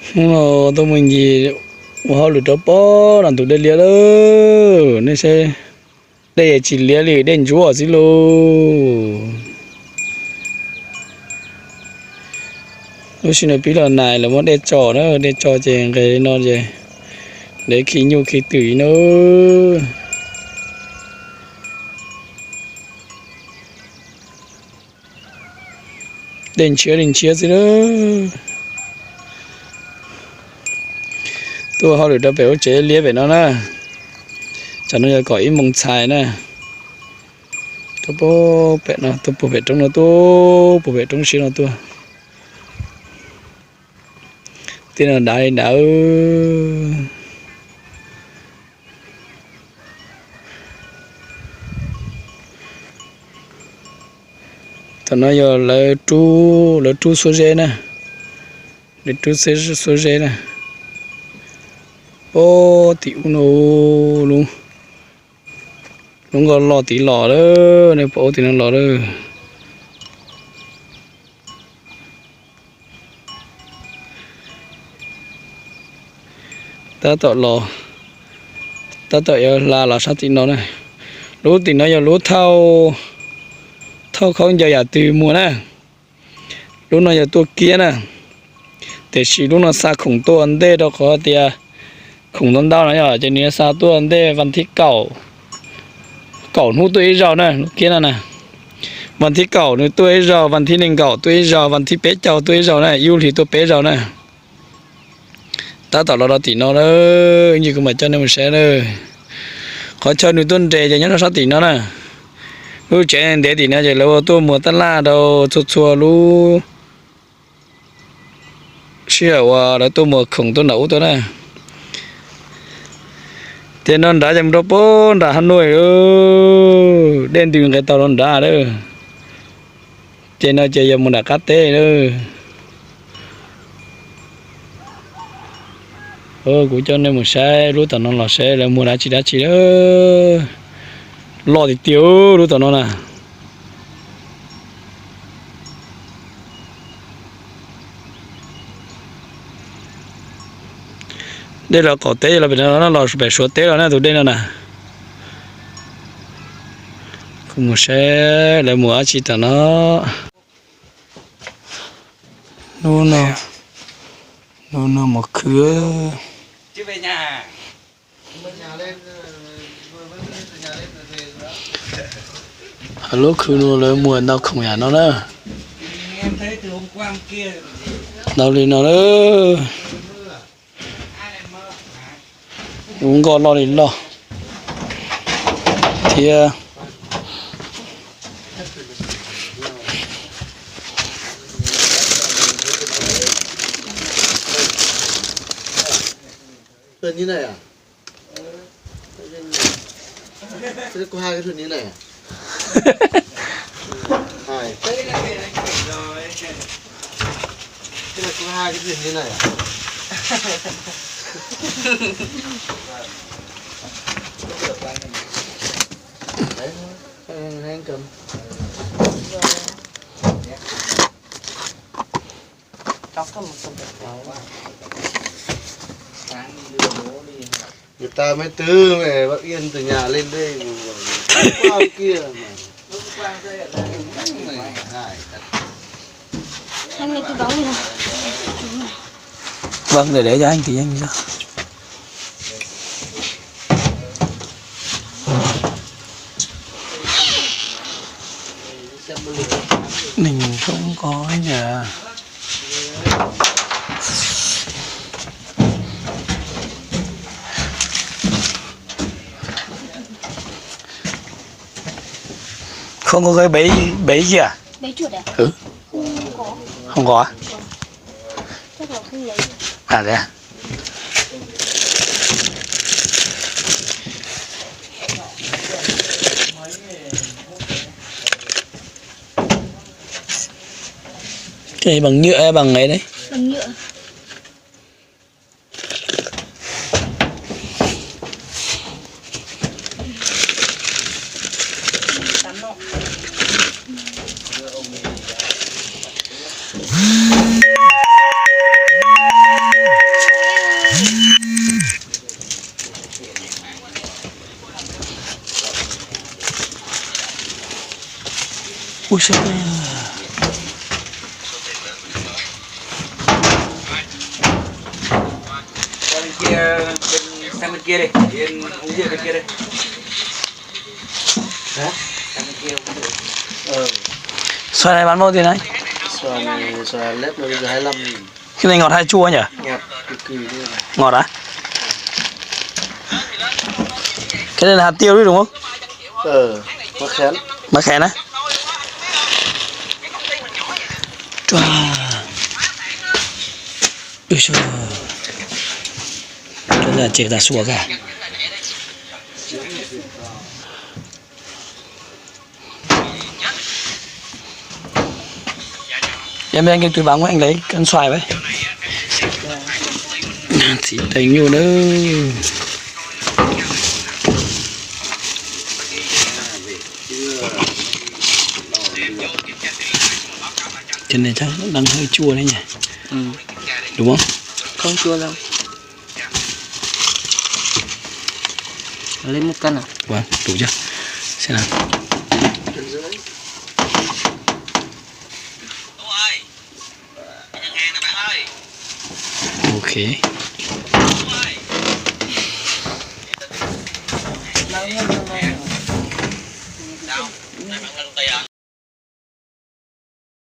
Hnub no tuaj mus ncig ua hauj lwm rau pem no ntug dej liab lawm, nej saib, dej tsis liab li, dej ntsuab xwb lauj. Lub sij hawm no pib los nais lawv muab dej tso na, dej tso ces nqes li no ces lawv khi nyuj khi twm na. Dej ntshiab li ntshiab xwb na. Tuaj hauj lwm rau pem lub tsev liab pem no na. Tsam no yog kaum ib moos txhais na. Tuaj puag pem no, tuaj puag pem roob no tuaj, puag pem roob siab no tuaj. Tej no dav li dav. Thaum no yog lawv rub, lawv rub xuab zeb na, lawv rub xuab zeb na. Puag tim ub no, lub nkoj loj tid los lawm, nej pom ub tim no los lawm. Tab tom los, tab tom yuav hla los sab tim no na. Lub tim no yog lub thauj, thauj khaub ncaws yam twg muag na. Lub no yog tuaj kiab na, tiam sis lub no xa khoom tuaj ua ntej rau qhov tias khoom ntau ntau no yog ces nws xa tuaj ua ntej vas thib kaum, kaum hnub tuaj ib zaug na, lub kiab no na. Vas thib kaum nws tuaj ib zaug, vas thib nees nkaum tuaj ib zaug, vas thib peb caug tuaj ib zaug na, ib lub hlis tuaj peb zaug na. Tab tom los rau tim no lawm, ib ntsis kuv mam coj nej mus saib lawm. Qhov chaw nws tuaj nres ces nyob rau sab tim no na. Lub tsev ntev tim no ces lawv ua tuaj muag tab laj rau txhua txhua lub sij hawm uas lawv tuaj muag khoom tuaj nram ub tuaj na. Ces no nrad ces mus rau puag nram Haj Nuj, dej ntws nqes tau rau nrad lawm. Ces no ces yog mus nram qab teb lawm. Kuv coj nej mus saib lub tom no los saib lawv muag dab tsi dab tsi lawm. Loj tiag tiag lub tom no na. Dej los qaum teb los pem no, los pem Suav teb los na tus dej no na. Kuv mus saib lawv muag dab tsi tom no. Hnub no, hnub no mus khw. Lub khw no lawv muag ntau khoom yam no na. Ntau li no lawm. Lub nkoj loj li loj thiab. Người ta mới tứ về Bắc Yên từ nhà lên đây mà qua kia mà. Anh ơi, tôi đóng rồi. Vâng, để để cho anh thì anh ra. Mình không có giờ. Không có cái bẫy, bẫy gì à? Bẫy chuột à? Ừ. Không có. Không có à? Chắc là không lấy. À, thế à? Cái này bằng nhựa hay bằng ấy đấy? Bằng nhựa. Sang bên kia, bên, sang bên kia đi, bên uống rượu bên kia đi. Hả? Sang bên kia uống rượu. Ờ. Xoài này bán bao tiền đấy? Xoài này, xoài lép nó bây giờ hai lăm nghìn. Cái này ngọt hay chua nhỉ? Ngọt cực kỳ luôn. Ngọt à? Cái này là hạt tiêu đấy đúng không? Ờ, mắc khén. Mắc khén á? Chua. Ui giời. Cái là chế tạo sủa cả. Em với anh em tư vấn với anh lấy cân xoài với. Chỉ tay nhu nữa. Trên này chắc đang hơi chua đấy nhỉ? Ừ. Đúng không? Không chua đâu. Lấy một cân à? Vâng, đủ chưa? Xem nào. Ok.